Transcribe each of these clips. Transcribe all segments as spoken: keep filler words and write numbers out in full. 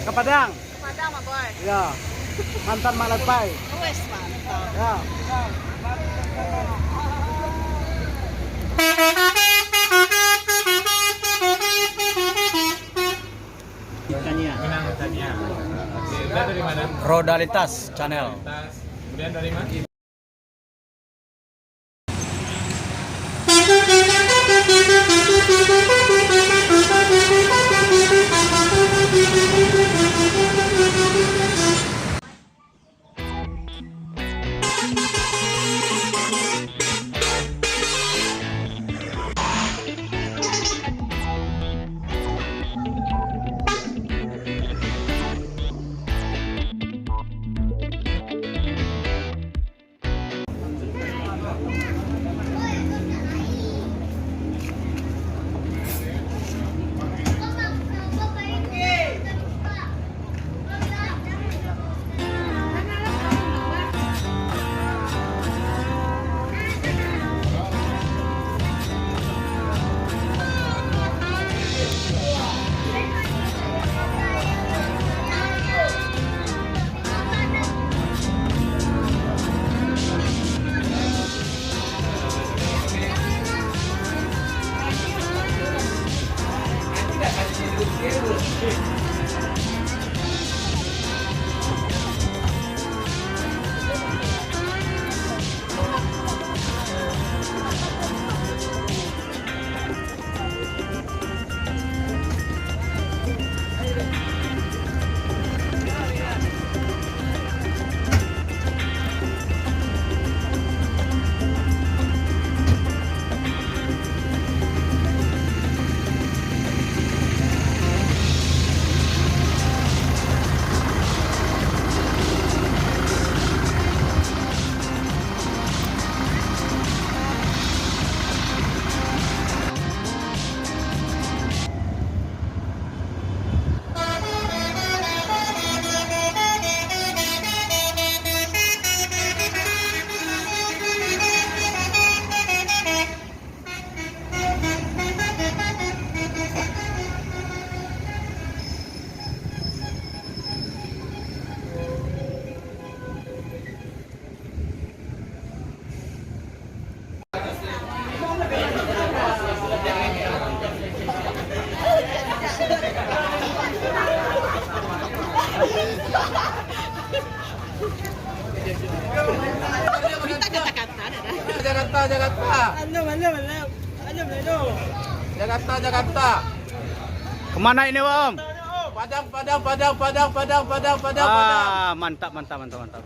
Ke Padang. Ke Padang, Mak Boy. Ya. Mantan Mak Lepai. Wes, mantap. Ya. Minang Tania. Oke, Anda dari mana? Rodalitas Channel. Kemudian dari mana? Jakarta, Jakarta. Jakarta, Jakarta. Kemana ini, Om? Padang, Padang, Padang. Ah, mantap, mantap, mantap, mantap.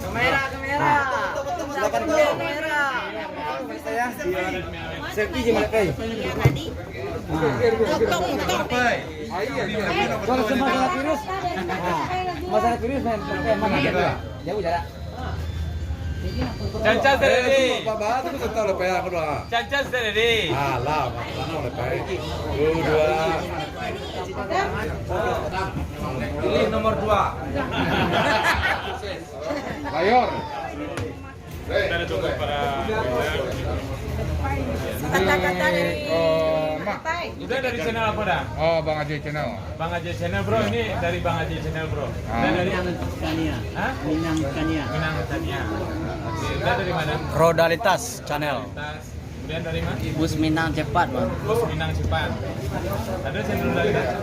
Kamera, kamera. Silakan, Bro. Kamera. Selfie je, Malakai. Kalau masalah virus, nah, masalah virus, main, main mana? Jauh jarak. Can-can steady. Bapak, bapak, tu betul lah, Pak, aku doa. Can-can steady. Alah, mana boleh, Pak? Dua, dua. Pilih nomor dua. Mayor. Kita ada contoh para Kata-kata dari Eh, Mak. Apa? Udah dari channel apa dah? Oh, Bang Ajay Channel. Bang Ajay Channel, bro. Ini dari Bang Ajay Channel, bro. Ah. Udah dari Minang Tania. Hah? Minang Tania. Minang Tania. Oke, udah dari mana? Rodalitas Channel. Kemudian dari mana? Bus Minang cepat, Bang. Bus Minang cepat. Ada channel dari mana?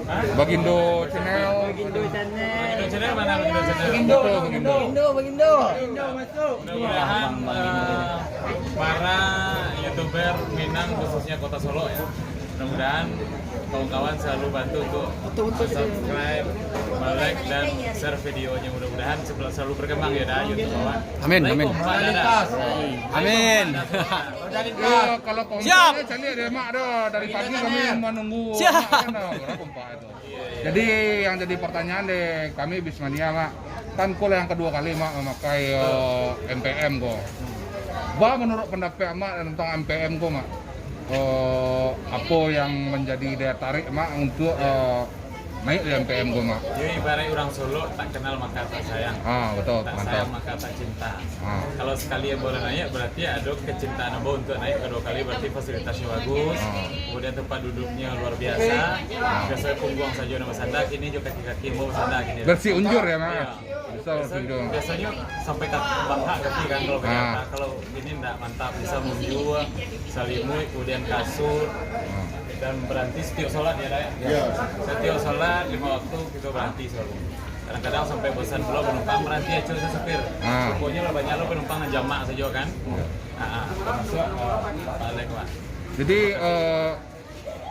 Hah? Bagindo Channel. Bagindo Channel. Bagindo Channel mana? Bagindo Channel. Bagindo, Bagindo. Bagindo, Bagindo. Bagindo masuk. Mudah-mudahan, eh, para YouTuber Minang, khususnya Kota Solok, ya, Mudah-mudahan kawan-kawan selalu bantu untuk subscribe, like, dan share videonya. Mudah-mudahan sel-, selalu berkembang ya, dah, YouTube awak. Amin, amin. Kompak, dah. Amin. Yo, kalau kompak, siap. Cari deh, Mak, dah. Dari pagi kami menunggu. Siap. Mak, kan, dah. Berapa kompak itu? Jadi, yang jadi pertanyaan deh, kami Bismania, Mak. Kan ko lah yang kedua kali, Mak, memakai, eh, M P M ko. Ba, menurut pendapat Mak tentang M P M ko, Mak? Eh, apa yang menjadi daya tarik, Mak, untuk, eh, naik di M P M ko, Mak? Yo, ibarat urang Solok, tak kenal maka tak sayang. Ah, betul, mantap. Tak sayang maka tak cinta. Ah. Kalau sekali ambo lah naik, berarti ado kecintaan ambo untuk naik kedua kali, berarti fasilitasnya bagus. Ah. Kemudian tempat duduknya luar biasa. Ah. Biasanya pungguang sajo nan basanda, kini jo kaki-kaki ambo basanda kini. Bersih unjur ya, Mak? Iya. Bisa bersih unjur. Biasanya sampai ka-, bangkak kaki kan kalau, ah, kalau ini ndak, mantap, bisa munjur, salimuik, kemudian kasur, ah, dan berhenti setiap sholat ya, Dai? Iya. Setiap sholat lima waktu kita berhenti selalu. Kadang-kadang sampai bosan pulo penumpang, berhenti acuah si supir. Ah. Pokoknya lah banyak lo penumpang nan jamak sajo kan. Iya. Ah, ah, termasuk, eh, balik lah. Jadi, eh,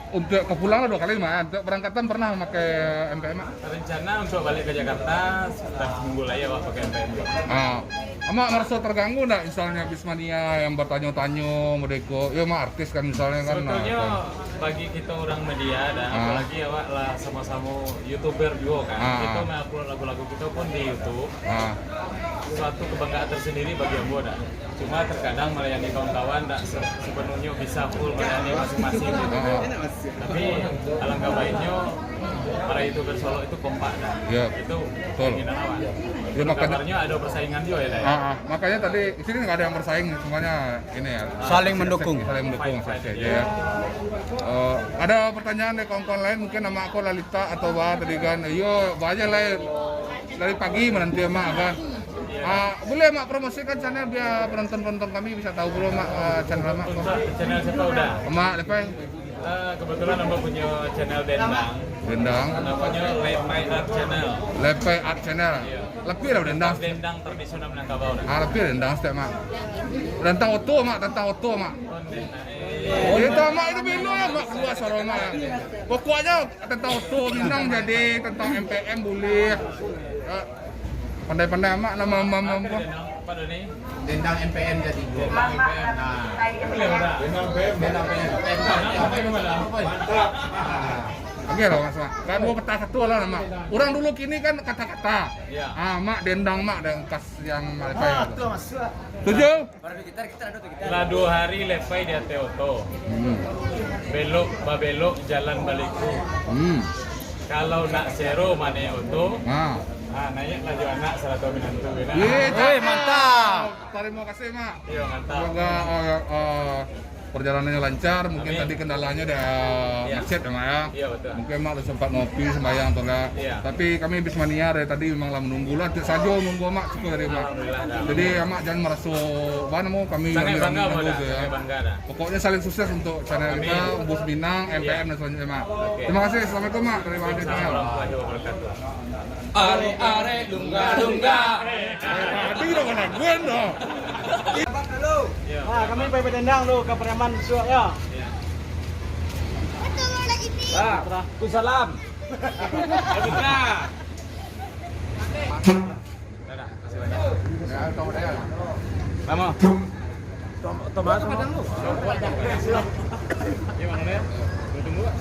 untuk ke pulang lah dua kali, Mak. Untuk berangkatan pernah memakai M P M, Mak? Rencana untuk balik ke Jakarta sekitar seminggu lagi, Mak, pakai M P M. Ah. Amak merasa terganggu ndak misalnya Bismania yang bertanyo-tanyo, modeko? Ya, Mak, artis kan misalnya kan, nah, sebetulnya kan. Bagi kita orang media, dan, ah, apalagi awak lah sama-sama YouTuber juga kan. Ah. Kita mengupload lagu-lagu kita pun di YouTube. Ah. Suatu kebanggaan tersendiri bagi ambo, dah. Cuma terkadang melayani kawan-kawan ndak se-, sepenuhnya bisa full melayani masing-masing gitu. Ah. Tapi alangkah baiknya para YouTuber Solok itu kompak, dah. Ya, betul. Itu keinginan awak. Ya, makanya kabarnya ada persaingan juga ya, dah, ya? Ah, ah. Makanya tadi di sini nggak ada yang bersaing, semuanya ini ya. Saling mendukung. Saling mendukung, fight, fight saja ya. Eh, ada pertanyaan dari kawan-kawan lain, mungkin nama aku Lalita atau Ba tadi kan. Yo, Ba aja lah. Dari pagi menanti Amak kan. Ah, boleh Amak promosikan channel biar penonton-penonton kami bisa tahu dulu, Mak, eh, channel Amak. Untuk channel siapa udah? Amak, Lepai. Eh, kebetulan ambo punya channel Dendang. Dendang. Namanya Lepai Art Channel. Lepai Art Channel. Iya. Lepai lah dendang. Dendang tradisional Minangkabau, nah. Ah, lepai dendang setiap, Mak. Tentang oto, Mak, tentang oto, Mak. Oh, dendang. Eh. Itu, Mak, itu bilo ya, Mak, keluar suara, Mak. Pokoknya tentang oto Minang jadi, tentang M P M boleh. Eh, pandai-pandai Amak nama, nama, nama. Apa tu ni? Dendang M P M jadi. Dendang M P M. Nah. Boleh, Mak? Dendang M P M. Dendang M P M. Mantap. Oke lah, Mas Mak. Kan dua peta satu lah, Mak. Orang dulu kini kan kata-kata. Iya. Ah, Mak, dendang, Mak, dengan khas yang Lepai. Ah, tu masuk. Setuju? Lah dua hari Lepai di ateh oto. Hmm. Belok, babelok, jalan baliku. Hmm. Kalau nak sero manaik oto, ah, ah, naiklah jo anak sarato minantu, kan? Ye, woi, cakep. Mantap. Terima kasih, Mak. Iya, mantap. Semoga, eh, eh, perjalanannya lancar. Mungkin, amin, tadi kendalanya ada, eh, iya, macet ya, Mak, ya? Iya, betul. Mungkin Mak udah sempat ngopi sembayang atau enggak. Iya. Tapi kami Bismania dari tadi memang lah menunggu lah. Tiap sajo nunggu Amak cukup dari Mak. Alhamdulillah, dah. Jadi Amak jangan merasa, apa namo, kami sangat bangga, rame-rame Mak, dah. Gitu ya. Sangat bangga, dah. Pokoknya saling sukses untuk channel, amin, kita, Umbus Minang, iya, M P M dan selanjutnya, Mak. Oke. Terima kasih. Assalamualaikum, Mak, dari Bang Andi Channel. Waalaikumsalam warahmatullahi wabarakatuh. Arek-arek lungga-lungga. Tadi udah kena gue dah. Iya. Ah, kami pai badendang dulu ka Pariaman, suak, ya. Iya. Ah, Waalaikumsalam. Dadah, makasih banyak. Ya, kamu dah. Lama. Tom-, tomat, tomat. Gimana, Leo? Lu tunggu, Pak.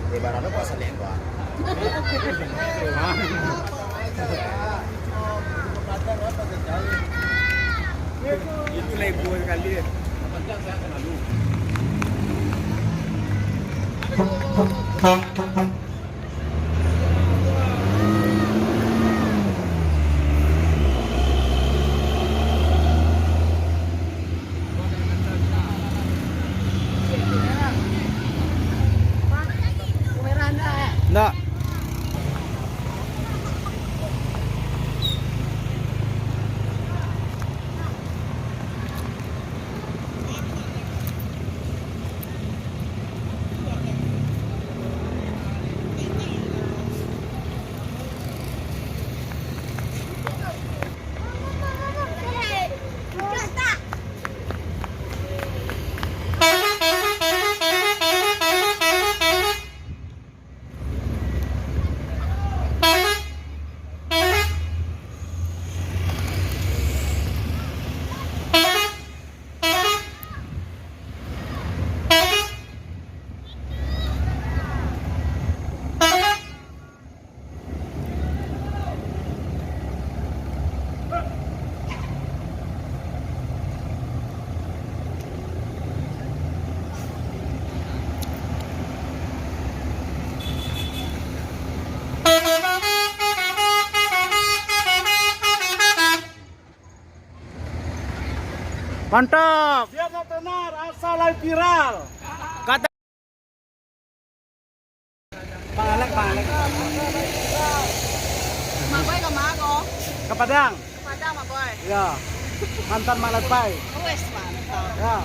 Ibaratnya puasa lengkap. Itu lengkap sekali. Ndak. Mantap. Biar nak tenar, asal lai viral. Kata Bang Alek, Bang Alek. Mak Boy ka ma ko? Ka Padang. Ka Padang, Mak Boy. Ya. Mantan Mak Latai. Wes, mantap. Ya.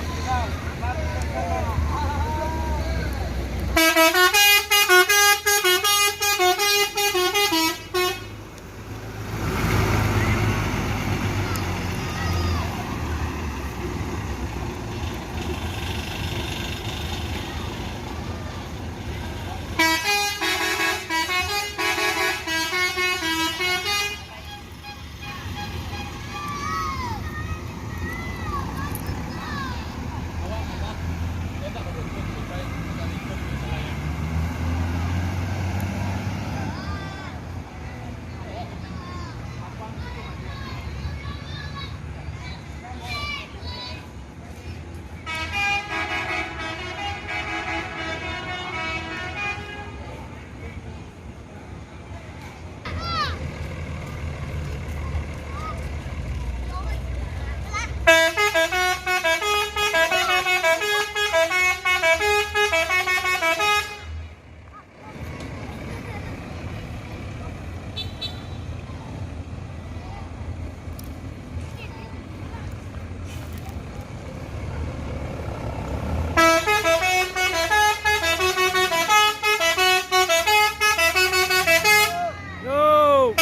Yo.